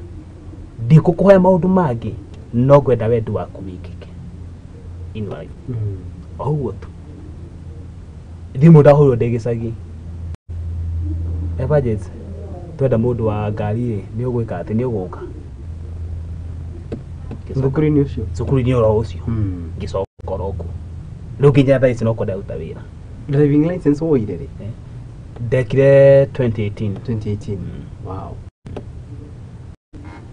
ndikũkũhoya maũndũ mangĩ, no ngwenda wendi waku wĩkĩke in life. O ũguo tu. Thimũ ndahũrwo ndĩ gĩcagi. Evangelist, twenda mũndũ wa ngari rĩ, nĩ ũgwĩka atĩ nĩ ũgũka. Thukuru-inĩ ũcio? Cukuru-inĩ oro ũcio. Ngĩcoka oro kũu. Rĩu nginya thaa ici no kwenda kũruta wĩra. Driving license woire rĩ? Ndekire 2018. 2018. Wow.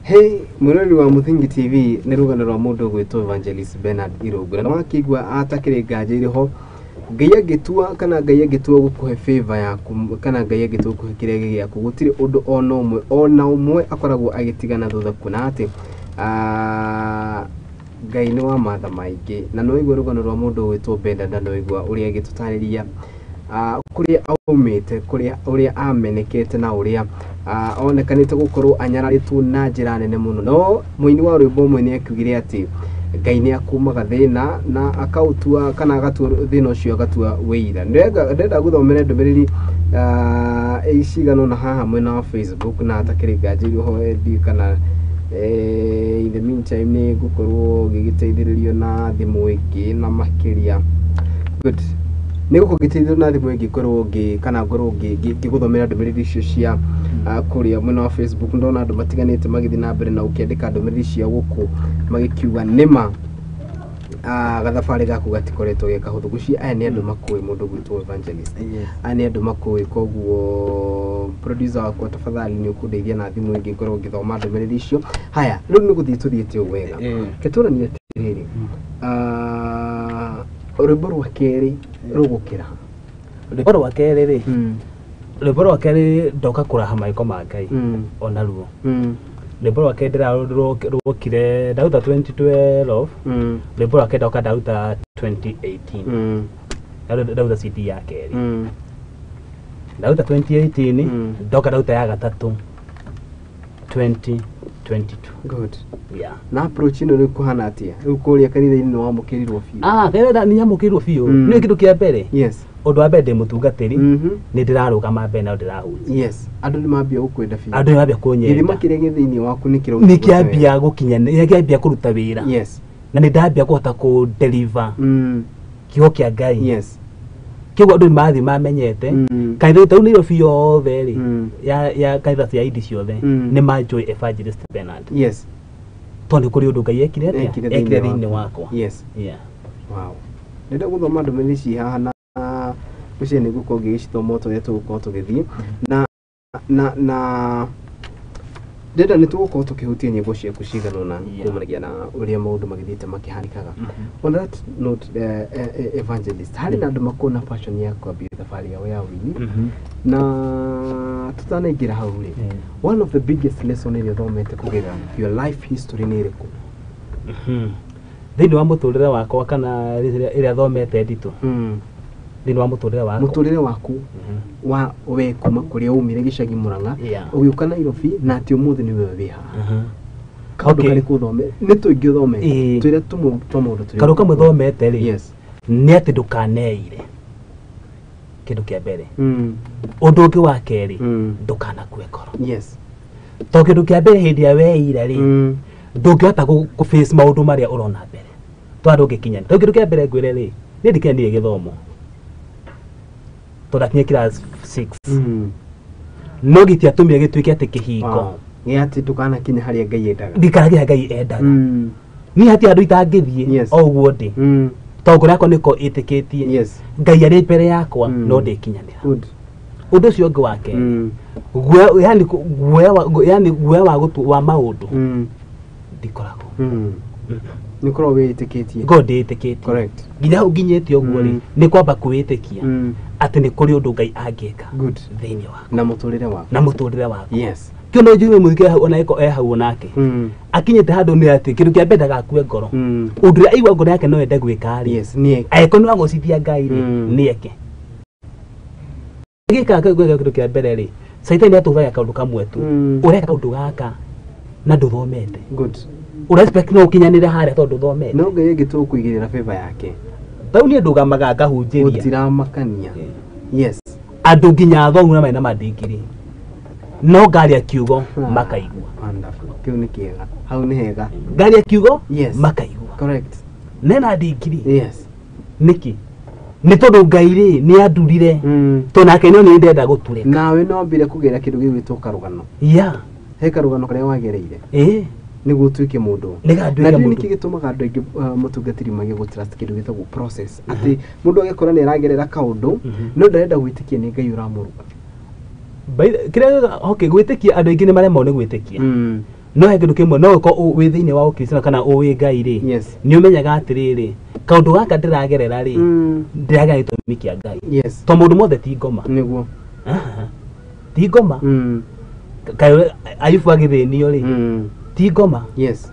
Hey, mwĩroreri wa Mũthingi TV nĩ rũgano rwa mũndũ ũgwĩtwo Evangelist Bernard Irũngũ. Na wakĩigua atakĩrĩ nganja irĩ ho, Ngai angĩtua kana Ngai angĩtua gũkũhe favor yaku kana Ngai angĩtua gũkũhe kĩrĩa gĩaku, gũtirĩ ũndũ ona ũmwe akoragwo agĩtigana thutha kuona atĩ Ngai nĩ wa matha maingĩ. Na no waigua rũgano rwa mũndũ ũgwĩtwo Bernard na no waigua ũrĩa agĩtũtarĩria kũrĩa aumĩte, kũrĩa ũrĩa amenekete na ũrĩa onekanĩte gũkorwo anyararĩtwo na njĩra nene mũno. No mũini wa rwĩmbo ũmwe nĩ akiugire atĩ Ngai nĩ akumaga thĩna na akautua kana agatua thĩna ũcio agatua wĩira. Ndĩrenda gũthomera ndũmĩrĩri cigana ũna haha mwena wa Facebook na hatakĩrĩ nganja irĩ ho ndiũĩ kana in the meantime nĩ ngũkorwo ngĩgĩteithĩrĩrio na thimũ ĩngĩ na makĩria. Good. Nĩ gũkorwo ngĩteithĩrĩrio na thimũ ĩngĩ ngorwo kana ngorwo ngĩgũthomera ndũmĩrĩri icio cia kũrĩa mwena wa Facebook. Ndona andũ matiganĩte magĩthiĩ na mbere na gũkĩandĩka ndũmĩrĩri cia gũkũ magĩkiuga nĩma gathabarĩ gaku gatikoretwo ge kahũthũ. Ngwĩciria aya nĩ andũ makũĩ mũndũ ũgwĩtwo Evangelist. Aya nĩ andũ makũĩ, koguo producer wakwa tafadhali nĩ ũkũndeithia na thimũ ĩngĩ ngorwo ngĩthoma ndũmĩrĩri icio. Haya, rĩu nĩ gũthiĩ tũthiĩte ũũ wega. Reke tũranie atĩrĩrĩ, rwĩmbo rwa kerĩ rũgũkĩra. Rwĩmbo rwa kerĩ rĩ, rwĩmbo rwa kerĩ ndoka kũraha maĩko ma Ngai onaruo. Rwĩmbo rwa kerĩ rwokire ndaruta 2012, rwĩmbo rwa kerĩ ndoka ndaruta 2018. Ndaruta CD ya kerĩ. Ndaruta 2018, ndoka ndaruta ya gatatũ 2022. Good. Yeah. Na approach ĩno rĩu kũhana atĩa? Rĩu kũrĩa kanitha-inĩ nĩ wamũkĩrirwo biũ? Kanitha nĩ nyamũkĩrirwo biũ. Nĩ kĩndũ kĩa mbere. Yes. Ũndũ wa mbere ndĩ mũtungatĩri, nĩ ndĩrarũgama mbere na ndĩrahunjia. Yes. Andũ nĩ mambia gũkwenda biũ. Andũ nĩ mambia kũnyenda. Gĩthima kĩrĩa gĩ thĩinĩ waku nĩ kĩraruta Nĩ kĩambia gũkinya, nĩ kĩambia kũruta wĩra. Yes. Na nĩ ndambia kũhota kũ deliver kiugo kĩa Ngai. Yes. Kĩguo andũ nĩ mathiĩ mamenyete. Kanitha ta rĩu Nairobi yothe rĩ, ya kanitha cia indi ciothe, nĩ manjũĩ Evangelist Bernard. Yes. Tondũ nĩ kũrĩ ũndũ Ngai ekire atĩa? Ekire thĩinĩ wakwa. Yes. Yeah. Wow. Ndĩrenda gũthoma ndũmĩrĩri ici haha na ngwĩciria nĩ ngũkorwo ngĩgĩcithoma o ta ũrĩa tũgũkorwo tũgĩthiĩ. Na ndĩrenda nĩ tũgũkorwo tũkĩhutia nyĩmbo ciaku cigana ũna kumanagia na ũrĩa maũndũ magĩthiĩte makĩhanĩkaga. On that note, Evangelist, harĩ na andũ makoragwo na passion ya kwambia thabarĩ yao ya ũini na tũtanaingĩra hau rĩ, one of the biggest lesson ĩrĩa ũthomete kũgerera your life history nĩ ĩrĩkũ? Thĩinĩ wa mũtũrĩre wakwa kana ĩrĩa thomete nditũ, Thĩinĩ wa mũtũrĩre wakwa. Mũtũrĩre waku wa we kuma kũrĩa umire gĩcagi Murang'a ũgĩũka Nairobi na atĩ ũmũthĩ nĩwe wĩ haha. Kaũndũ karĩkũ ũthomete? Nĩ tũingĩ ũthomete. Twĩre tũmwe twa maũndũ tũrĩa. Kaũndũ kamwe thomete rĩ. Yes. Nĩ atĩ ndũkaneire. Kĩndũ kĩa mbere. Ũndũ ũngĩ wa kerĩ, ndũkanakue ngoro. Yes. Tondũ kĩndũ kĩa mbere hĩndĩ ĩrĩa weira rĩ, ndũngĩhota gũ face maũndũ marĩa ũrona mbere. Tondũ ndũngĩkinyana. Tondũ kĩndũ kĩa mbere ngwĩre rĩ, niĩ ndikenire gĩthomo. Tondũ ndakinyire class 6. No gĩtiatũmire gĩtuĩke atĩ kĩhingo. Nĩ atĩ ndũkanakinya harĩa Ngai endaga. Ndikanakinya Ngai endaga. Niĩ hatirĩ handũ itangĩthiĩ o ũguo ndĩ. Tondũ ngoro yakwa nĩko ĩtĩkĩtie. Yes. Ngai arĩ mbere yakwa no ndĩkinyanĩra. Good. Ũndũ ũcio ũngĩ wa kerĩ, yani guoya wa maũndũ ndikoragwo. Nĩ ũkoragwo wĩĩtĩkĩtie. Ngoragwo ndĩĩtĩkĩtie. Correct. Nginya hau nginyĩte ũguo rĩ, nĩ kwamba kwĩĩtĩkia atĩ nĩ kũrĩ ũndũ Ngai angĩka thĩinĩ wakwa. Na mũtũrĩre waku. Na mũtũrĩre wakwa. Yes. Kĩo no njuge mũthikĩrĩria hau ona ĩko e hau onake. Akinyĩte handũ nĩ atĩ kĩndũ kĩa mbere ndagakue ngoro. Ũndũ ũrĩa aigua ngoro yake no ende gwĩka rĩ. Yes, nĩ eke. Angĩkorwo nĩ wagocithia Ngai rĩ, nĩ eke. Gĩkaga kĩndũ kĩa mbere rĩ, Caitani nĩ atũgaga kaũndũ kamwe tu. Ũreka kaũndũ gaka na ndũthomete. Good. Ũra expect no ũkinyanĩre harĩa tondũ ndũthomete. No Ngai angĩtũkũigĩrĩra favor yake. Tau niĩ ndũgamaga ngahunjĩria. Gũtiramakania. Yes. Andũ nginya athomu na mena mandingiri. No ngaria kiugo makaigua. Wonderful. Kĩu nĩ kĩega. Hau nĩ hega. Ngaria kiugo yes. Makaigua. Correct. Nena ndingiri. Yes. Nĩkĩ? Nĩ tondũ Ngai rĩ nĩ andurire. Tondũ nake no nĩ ndenda gũturĩka. Nawe no ambire kũgera kĩndũ gĩgwĩtwo karũgano. Yeah. He karũgano karĩa wagereire. Nĩguo ũtuĩke mũndũ. Nĩgetha Na nduĩke nĩ mũndũ. nĩkĩ gĩtũmaga andũ aingĩ mũtungatĩri mage gũ trust kĩndũ gĩtagwo process. Atĩ mũndũ agekora nĩ aragerera kaũndũ no ndarenda gwĩtĩkia nĩ Ngai ũramũruga. Kĩrĩa okay gwĩtĩkia andũ aingĩ nĩ maremwo nĩ gwĩtĩkia. No he kĩndũ kĩmwe no ũkorwo wĩ thĩinĩ wa ũkristiano kana ũĩ Ngai rĩ. Yes. Nĩ ũmenyaga atĩrĩrĩ kaũndũ gaka ndĩragerera rĩ ndĩragerera gĩtũmi kĩa Ngai. Yes. To maũndũ mothe ti ngoma. Nĩguo. Ti ngoma. Kaĩ Ayubu agĩthĩnio rĩ ti ngoma. Yes.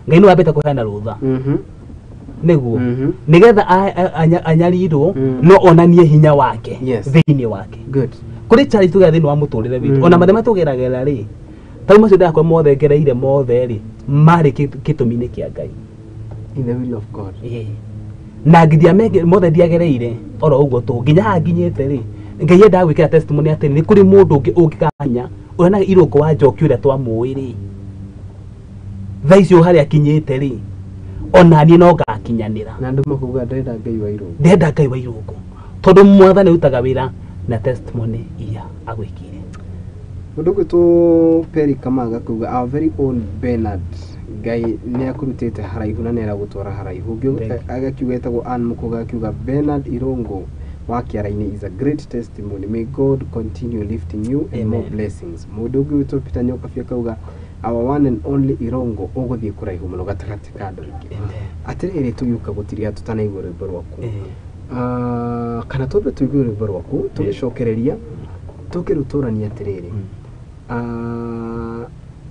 Ngai nĩ wambĩte kũheana rũtha. Nĩguo. Nĩgetha anyarirwo no onanie hinya wake thĩinĩ wake. Good. Kũrĩ challenge tũgerera thĩinĩ wa mũtũrĩre witũ. Ona mathĩna tũgeragĩra rĩ, tau macio ndakwa mothe ngereire mothe rĩ, marĩ gĩtũmi-inĩ kĩa Ngai. In the will of God. Na nginya mothe ndiagereire oro ũguo tũ nginya haha nginyĩte rĩ, Ngai endaga gwĩkĩra testimony atĩ nĩ kũrĩ mũndũ ũngĩ ũngĩkanya ũrĩa na Irũngũ wa Njoki ũrĩa twamũĩ rĩ, thaa icio harĩa akinyĩte rĩ, ona niĩ no ngakinyanĩra. Na andũ makauga ndĩrenda Ngai wa Irũngũ. Ndĩrenda Ngai wa Irũngũ. Tondũ mwathani arutaga wĩra na testimony iria agwĩkĩire. Mũndũ ũgwĩtwo Perry Kamaga kuga our very own Bernard Ngai nĩ akũrutĩte haraihu na nĩ aragũtwara haraihu. Ũngĩ agakiuga etagwo Ann Mũkũga akiuga Bernard Irũngũ wa Kĩara-inĩ is a great testimony. May God continue lifting you and more blessings. Mũndũ ũngĩ wĩtwo Peter Nyokabi akauga our one and only Irũngũ ũgũthiĩ kũraihu mũno gatagatĩ ka andũ aingĩ. Atĩrĩrĩ tũgĩũka gũtiria tũtanaigua rwĩmbo rwaku. Kana twambe tũigue rwĩmbo rwaku tũgĩcokereria tũkĩrutũrania atĩrĩrĩ.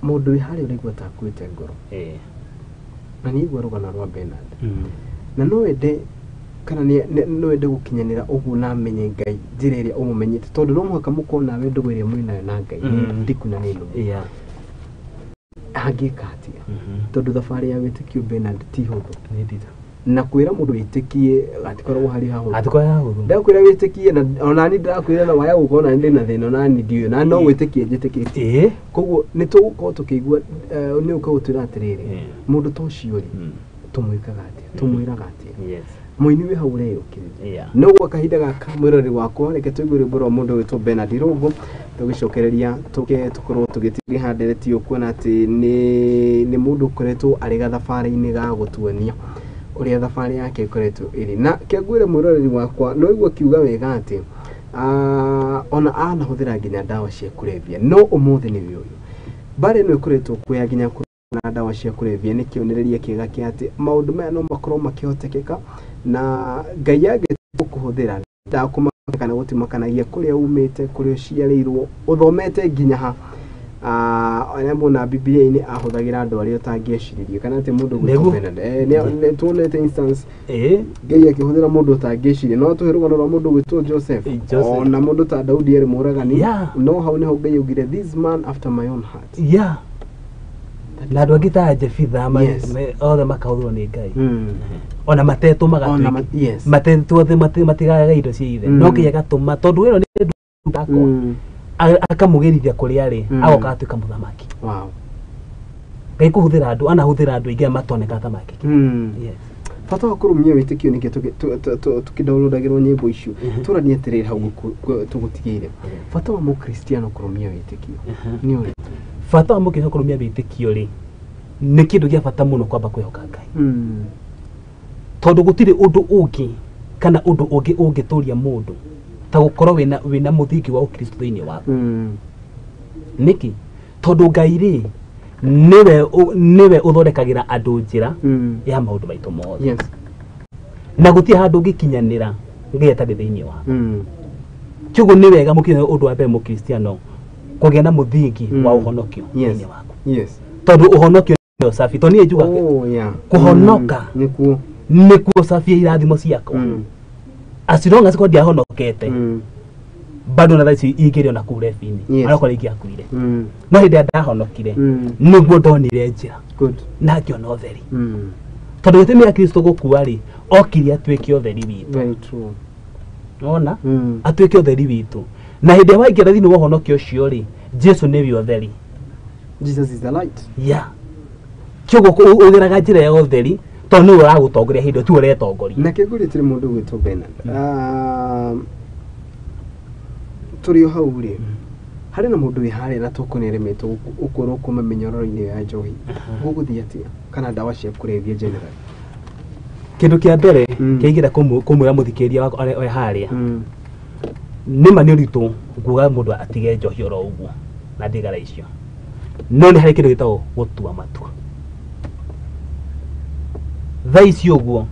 Mũndũ wĩ harĩa ũraigua ta akuĩte ngoro. Na nĩ aigua rũgano rwa Bernard. Na no wende kana no wende gũkinyanĩra ũguo na amenye Ngai njĩra ĩrĩa ũmũmenyete tondũ no mũhaka mũkorwo nawe ndũgũ ĩrĩa mwĩnayo na Ngai nĩ ndiku na nĩ nũmu. Angĩka atĩa? Tondũ thabarĩ ya wĩtĩkio Bernard ti hũthũ. Na kwĩra mũndũ wĩtĩkie hatikoragwo harĩ hahũthũ. Hatikoragwo hahũthũ. Ndakwĩra wĩtĩkie na ona niĩ ndĩrakwĩra na waya gũkorwo na ndĩ na thĩna ona niĩ ndiũĩ na no gwĩtĩkie njĩtĩkĩtie. Koguo nĩ tũgũkorwo tũkĩigua nĩ ũka gũtwĩra atĩrĩrĩ mũndũ ta ũcio rĩ tũmwĩkaga atĩa tũmwĩraga atĩa. Mũini wĩ hau ũreyũkĩrĩria. No gwa kahinda gaka mwĩroreri wakwa reke tũigue rwĩmbo rwa mũndũ wĩtwo Bernard Irũngũ tũgĩcokereria tũke tũkorwo tũgĩtiriha ndereti ĩyo kuona atĩ nĩ mũndũ ũkoretwo arĩ gathabarĩ-inĩ ga gũtuonia ũrĩa thabarĩ yake ĩkoretwo ĩrĩ. Na kĩngwĩre mwĩroreri wakwa no igua kiuga wega atĩ ona anahũthĩra nginya ndawa cia kũrebia no ũmũthĩ nĩwe ũyũ. Mbara ĩno ĩkoretwo kuoya nginya na ndawa cia kũrebia nĩ kĩonereria kĩega kĩa atĩ maũndũ maya no makorwo makĩhotekeka na Ngai angĩkũhũthĩra ndakũmaka kana gũtimakanagia kũrĩa umĩte kũrĩa ũciarĩirwo ũthomete nginya ha Arĩa mona Biblia-inĩ ahũthagĩra andũ arĩa ũtangĩeciririe kana atĩ mũndũ gwĩtwo Bernard nĩ tuonete instance Ngai akĩhũthĩra mũndũ ũtangĩeciria no tũhe rũgano rwa mũndũ gwĩtwo Joseph ona mũndũ ta Daudi arĩ mũragani no hau nĩho Ngai augire this man after my own heart na andũ angĩ ta Jefitha othe makahũthĩrwo nĩ Ngai ona matetũmaga matetwo matigagaga indo cia ithe no Ngai agatũma tondũ ĩno nĩ ndakwa akamũgĩrithia kũrĩa arĩ agoka atuĩka mũthamaki. Ngai kũhũthĩra andũ anahũthĩra andũ aingĩ matoneka ta makĩki. Bata wa kũrũmia wĩtĩkio nĩkĩo tũkĩdownloadagĩrwo nyĩmbo icio tũranie atĩrĩrĩ hau tũgũtigĩire bata wa mũkristiano kũrũmia wĩtĩkio nĩ ũrĩkũ? Bata wa mũkristiano kũrũmia wĩtĩkio rĩ nĩ kĩndũ gĩa bata mũno kwamba kwĩhoka Ngai tondũ gũtirĩ ũndũ ũngĩ kana ũndũ ũngĩ ũngĩtũria mũndũ ta gũkorwo wĩna mũthingi wa ũkristo thĩinĩ waku. Nĩkĩ? Tondũ Ngai rĩ nĩwe ũthondekagĩra andũ njĩra ya maũndũ maitũ mothe na gũtirĩ handũ ũngĩkinyanĩra Ngai atarĩ thĩinĩ waku. Kĩoguo nĩ wega mũkinya ũndũ wa mbere mũkristiano kũgĩa na mũthingi wa ũhonokio thĩinĩ waku tondũ ũhonokio nĩ ũcabi tondũ niĩ njugaga kũhonoka nĩkuo ũcabi irathimo ciakwa as long as ko ndiahonokete bado na thaa ici ingĩrĩ ona kũu rebi-inĩ arakorwo ingĩakuire no hĩndĩ ĩrĩa ndahonokire nĩguo ndonire njĩra na ngĩona ũtheri tondũ gĩtũmi gĩa Kristo gũkua rĩ okire atuĩke ũtheri witũ. Wona atuĩke ũtheri witũ na hĩndĩ ĩrĩa waingĩra thĩinĩ wa ũhonokio ũcio rĩ Jesu nĩwe ũtheri. Jesus is the light. Kĩoguo ũgeraga njĩra ya ũtheri tondũ nĩwe ũragũtongoria hĩndĩ ĩyo tiwe ũretongoria. Na kĩngũria tĩrĩ mũndũ gwĩtwo Bernard tũrĩ o hau rĩ harĩ na mũndũ wĩ harĩa na tũkũ nĩaremetwo gũkorwo kuma mĩnyororo-inĩ ya njohi gũgũthiĩ atĩa kana ndawa cia kũrebia general? Kĩndũ kĩa mbere kĩingĩra kũmwĩra mũthikĩrĩria wakwa e harĩa nĩma nĩ ũritũ kuga mũndũ atige njohi oro ũguo na thigara icio no nĩ harĩ kĩndũ gĩtagwo gũtua matua. Thaa ici ũguo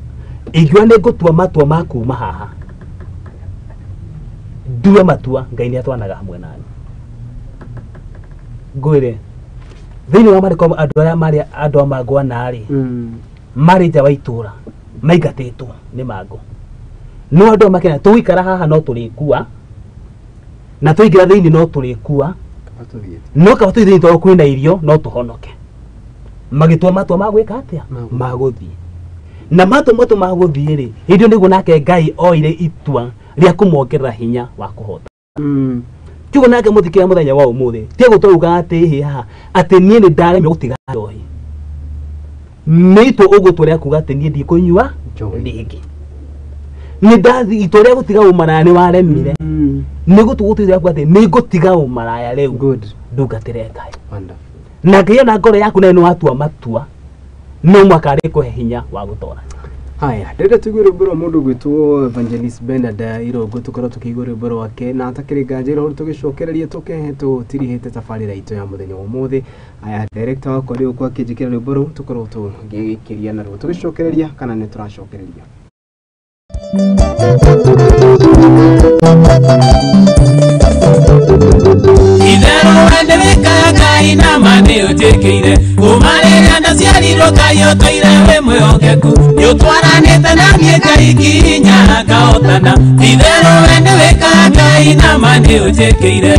ingiuga nĩ ngũtua matua ma kuma haha ndue matua Ngai nĩ atwanaga hamwe nani. Ngwĩre thĩinĩ wa marĩko andũ arĩa marĩ andũ a mangwana rĩ marĩ nja wa itũra maingatĩtwo nĩ mango no andũ makena tũgũikara haha no tũrĩkua na tũingĩra thĩinĩ no tũrĩkua no kaba tũthiĩ thĩinĩ tondũ kwĩna irio no tũhonoke. Magĩtua matua ma gwĩka atĩa? Ma gũthiĩ. Na matua matua ma gũthiĩ rĩ hĩndĩ ĩyo nĩguo nake Ngai oire itua rĩa kũmongerera hinya wa kũhota. Kiugo nake mũthikĩra mũthenya wa ũmũthĩ tie gũtũruga atĩ hĩ haha atĩ niĩ nĩ ndaremwo gũtiga njohi nĩ itua ũgũtua rĩa kuga atĩ niĩ ndikũnyua rĩngĩ nĩ ndathi itua rĩa gũtiga ũmaraya nĩ waremire nĩ gũtua gũtua rĩa kuga atĩ nĩ ngũtiga ũmaraya rĩu ndungatĩre Ngai. Na Ngai ona ngoro yaku nayo nĩ watua matua no mwaka arĩkũhe hinya wa gũtora. Haya, ndĩrenda tũigue rwĩmbo rwa mũndũ gwĩtwo Evangelist Bernard Irongo tũkorwo tũkĩigua rwĩmbo rwake na atakĩrĩ nganja ĩro tũgĩcokereria tũkehe tũtirihĩte tabarĩra itũ ya mũthenya wa ũmũthĩ. Haya, director wakwa rĩu ũkwa akĩnjĩkĩra rwĩmbo rũu tũkorwo tũgĩkĩria naruo tũgĩcokereria kana nĩ tũracokereria. Itherũ wende wĩkaga Ngai na ma nĩ ũnjĩkĩire kuma rĩrĩa ndaciarirwo Ngai ũtũire wĩ mwĩhokeku nĩ ũtwaranĩte na niĩ Ngai nginya ngahotana. Itherũ wende wĩkaga Ngai na ma nĩ ũnjĩkĩire.